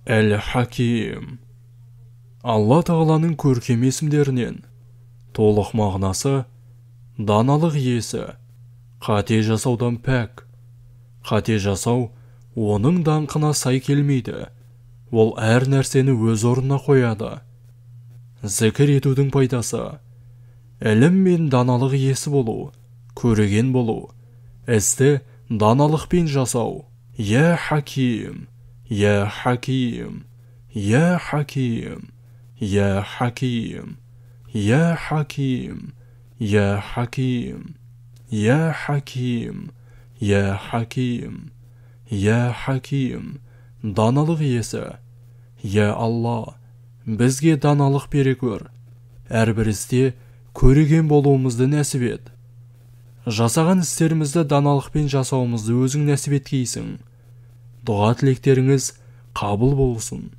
Әл-Хаким. Алла Тағаланың көркем есімдерінен. Толық мағынасы даналық иесі, қате жасаудан пәк. Қате жасау оның даңқына сай келмейді. Ол әр нәрсені өз орнына қояды. Зікір етудің пайдасы: ілім мен даналық иесі болу, көреген болу, істі даналықпен жасау. Я Хаким, Я Хаким, Я Хаким, Я Хаким, Я Хаким, Я Хаким, Я Хаким, Я Хаким, Я Хаким, даналық иесі. Я Алла, бізге даналық бере көр. Әрбір істе көреген болуымызды нәсіп ет. Жасаған істерімізді даналықпен жасауымызды өзің нәсіп еткейсің. Дұға тілектеріңіз қабыл болсын.